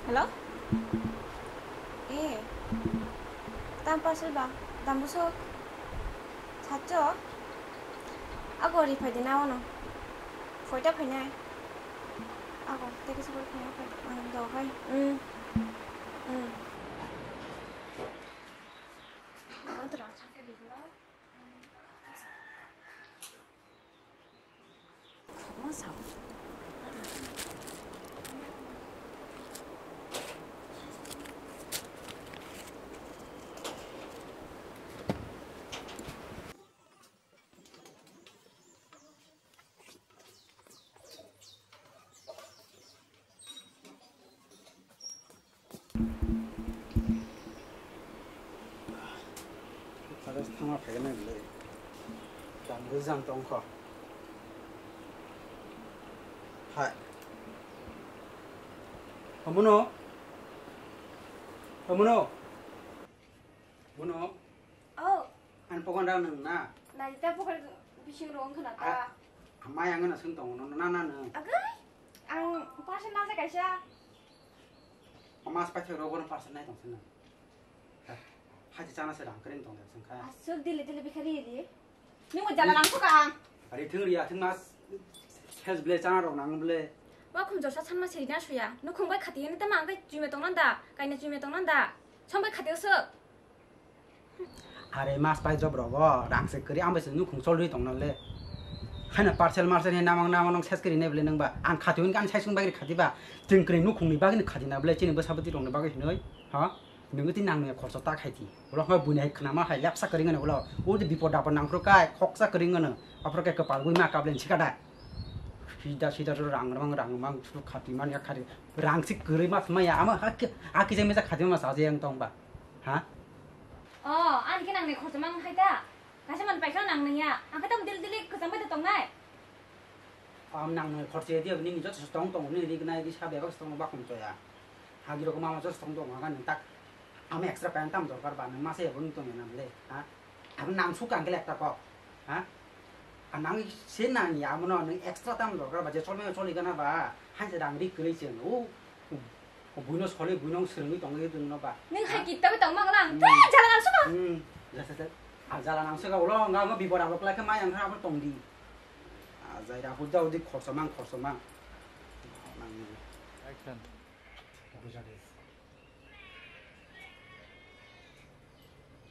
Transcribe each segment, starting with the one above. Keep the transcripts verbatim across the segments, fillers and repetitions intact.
Hello? Eh, tam parcel ba, tam busuk. Sacho? Ako ri phai di na ono. Phoita phainai. Ako, tei kisa pore phainai, phai di. Ang do phai. Hmm. Hmm. Ano to rang sakhe di lo. College thangma phaikhe nai bwlwi. Jang bwsang tongkho. Hai. Omono. Omono. Mono. Oh. Ani pokon da nwng na. Nai ta pokon bising rong khna ta. Mai ang na sung tong no na na nwng. Agai. Ang parcel na kaisa. Mas paithak rok bono parcel nai tong sina. Haji chana se rang kring tong sing kha. Asuk dili dili bikhari di. Nung jala nang suka ang. Ari thung ria thung mas. Ses ble chana rok nang ble. Wa khum jorsa sanma seri na suya. Nukhung bai khati ni tama ang kai chume tong nanda. Kaina chume tong nanda. Song bai khati usuk. Are mas pai job rogo rang se kwrwi ang bai se nukhung chol rwi tong nang le. Haina parcel marcel he namang namang nong ses kwrwi ne ble nang ba. Ang khati un kan sai sung bagri khati ba. Jeng kwrwi nukhung ni bagri khati na ble chini bwsa bwtwi rok ni bagri hinoi. Ha? Nungwi tini nang nungya khorsa ta khai di. Ulo hwnba buini hai khnama hai lepsa kwrwi ngano ulo. O de bipod apod nang phuru kai khoksa kwrwi ngano. Aphuru kai kwpal bui ma kablen sika da. Sida sida to rang rang rang mang su khati man ya khati. Rang si kwrwi ma sma ya ama ha ki ha ki jeng mesa khati ma sa je yang tong ba. Ha? Oh, ani ke nang ni khorsa mang hai ta. Kaisa man paikha nang nungya. Ang khe tamo dil dili kwchang bai da tongnai. Am nang nung khorche dia nini joto se tong tong nini rik nai ri sa bebak se tong bak kum choya. Hagi rok mama joto se tong tong hagan nung tak. Am extra pant tam dorkar ba nung masa ya bun tong ya nam le. Ha? Am nang su kang gelek ta kok. Ha? A nang se nang ya mo no nung extra tam dorkar ba je chol me choli gana ba. Hai se rang rik kwrwi cheng. O O buino soli buino swrwngwi tongwi rwngno ba. Nung hai kitta bai tong mang lang. Hmm. Tei jala nang suka. Hmm. Jasa jasa. A jala nang suka ulo nga nga bibor abo klai khe mai ang kha abo tong di. A jai ra hujja udi khorso mang khorso mang. Action.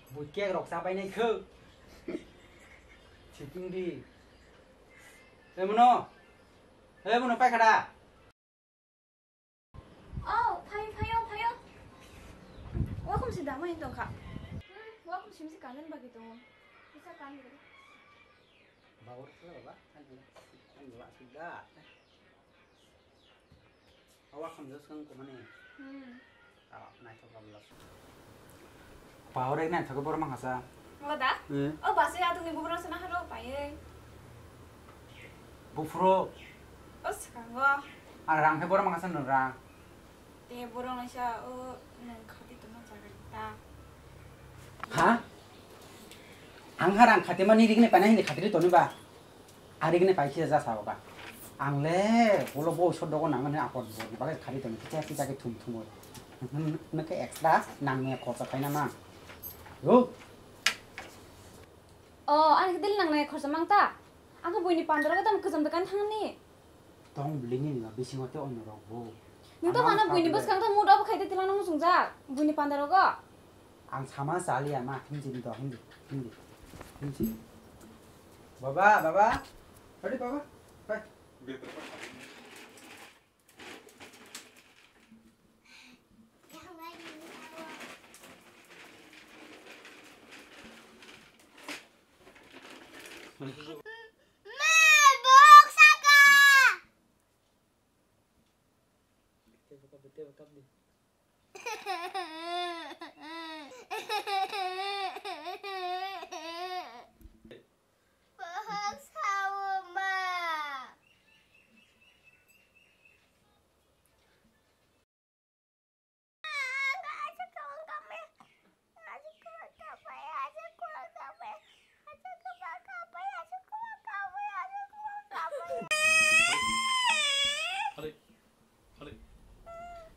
Bui kek rok sa bai nai kho. Chiting di. Emono. Emono pai khada. Oh, phai, phaio, phaio. Wakhum si damai tongkha. Hmm, wakhum sim si kanan bagi tongo. Kisa kan gari. Bawor khala baba, kan gula, kan gula sudah. Awa kham jos kang kumani. Hmm. Ah, naithok abla. Power ek naithok borok mangkasa. Wada? Eh. Oh, basi atung ni bubura sana haro payai. Bufuro. Oh, sekango. Ar rang khe borok mangkasa nung rang. Te borok naisa o nung khati tongma jaga ta. Ha? Ang ha rang khati mani rigni paina hindi khatri toni ba. Ari gini pai khe ja sa oka. Ang le ulo bo sor dogo nang ne apot bo bagai khari tong kisa kisa ke thum thum. Nang ke extra nang ne khorsa khaina ma. Ro. Oh, ani dil nang ne khorsa mang ta. Ang buini pandora ga dam kajam da kan thang ni. Tong bling ni ba bisingo te onno rok bo. Nung to mana buini bwskang to mood obo khai te tila nang sung ja. Buini pandora go. Ang sama saliya ma, hindi, hindi, hindi, hindi, hindi. Baba, baba, ready baba, bye. Bohok sao ma.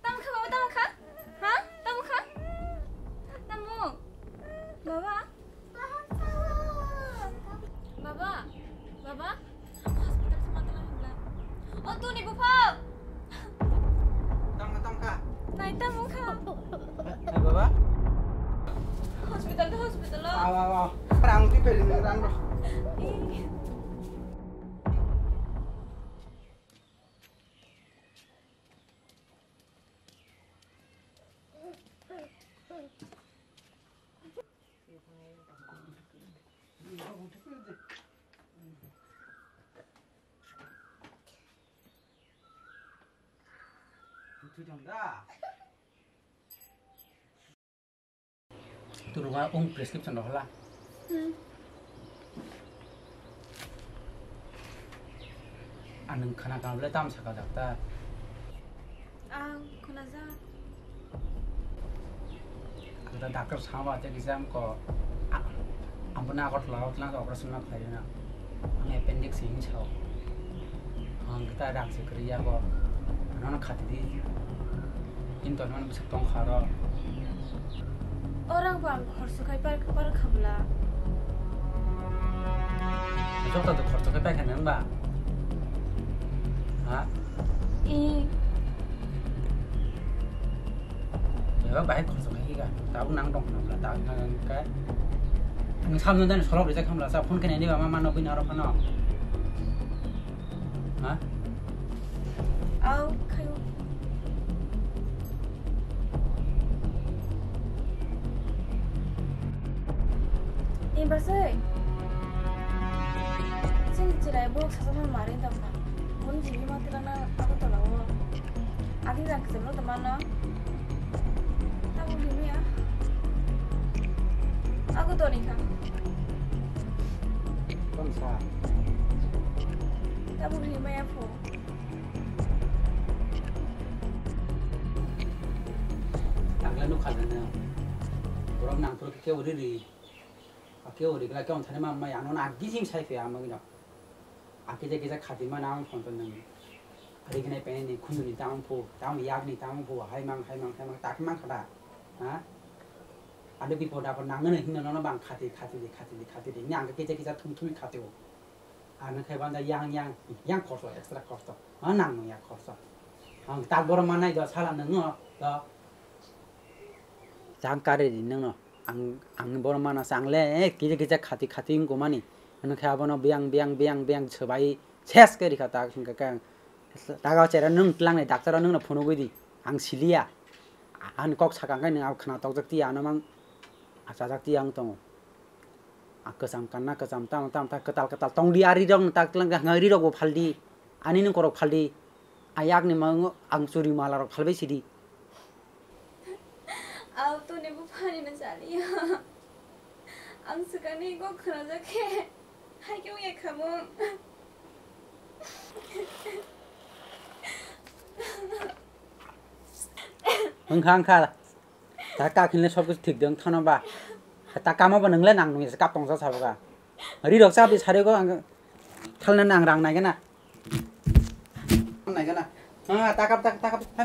Tamo khe baba, tamo Baba, hospital se matala hingla. O tuni bupha. Tongkha, tongkha. Nai tamo kha. Hai baba. Hospital to hospital lo. Aw, aw, aw. Rang di peli rang ro. Eh. Turuga ung prescription rok hala. Hmm. Anung khana kam le tam saka doctor. Ang khunajak. Ang ta doctor sama te kisa ang ko. Ang pun Agartala o tlang operation ma khlai na. Ang appendix hin sao. Ang kita rang se kri ya ko. Ano na khati di. Hin to non bisa tong kharo. Orang bang khorso khai par par khamla. Joto to khorso khai pai khan ba. Ha? I. Eba bahai khorso khai ga. Tabuk nang dong nang la tabuk nang ka. Ang samno dan solok rijak khamla sa phone kene ni ba ma ma no bini aro phano. Ha? Au, khayo. Ni basai. Sini chirai bok sasa ma marin tam na. Bun jini ma tila na aku tala wo. Adi rak jelo teman na. Tabu gini ya. Aku to ni kha. Kon sa. Tabu gini ma ya pho. Tangla nuk kha jana. Borok nang phuru khe uri ri. Khe uri kla khe on thani ma ma ya no na gising sai phe ama gino. Akhe je kisa khati ma na ang phone to nang. Ari gina pe ni khundu ni tam phu, tam yak ni tam phu, hai mang, hai mang, hai mang, tak mang khada. Ha? Ado bipod apod nang nang hinna no bang khati, khati di, khati di, khati di. Ni ang kisa kisa thum thum khati o. Ano khai banda yang, yang, yang khorso, extra khorso. Ma nang nang ya khorso. Ang tak boro manai do sala nang no, do. Jang kare di nang no. Ang, ang boro mana sa ang le, eh, kisa kisa khati, khati wng kumani. Ano khai abono biang, biang, biang, biang, swbai, ses ke rikha tak, hingka khe ang. Taga chera nung tlang ni doctor nung no phunugwi di. Ang siliya. Ang kok sakang khai nung khna tokjak tiya ano mang. Achajak tiya ang tongo. A kwcham kanna kwcham tamo tamo ta kwtal kwtal tongdi ari rok tak tlang hwnga ri rok bo phaldi ani nung korok phaldi ayakni mango ang churi mala rok phalbai sidi. Au tuni bo phani na chaliya. Ang swkangni kok khwnajak khe hai khe wngya khamung. Wngkha wngkha. Ta kak hinle sob kichu thik de wng thano ba. Ta kamo bo nwngle nang nungya se kap tongsa sabo ga. Ri rok chabi sari go ang thalna nang rang nai gana. Nai gana. Ha, ta kap, ta kap, ta kap. Ha,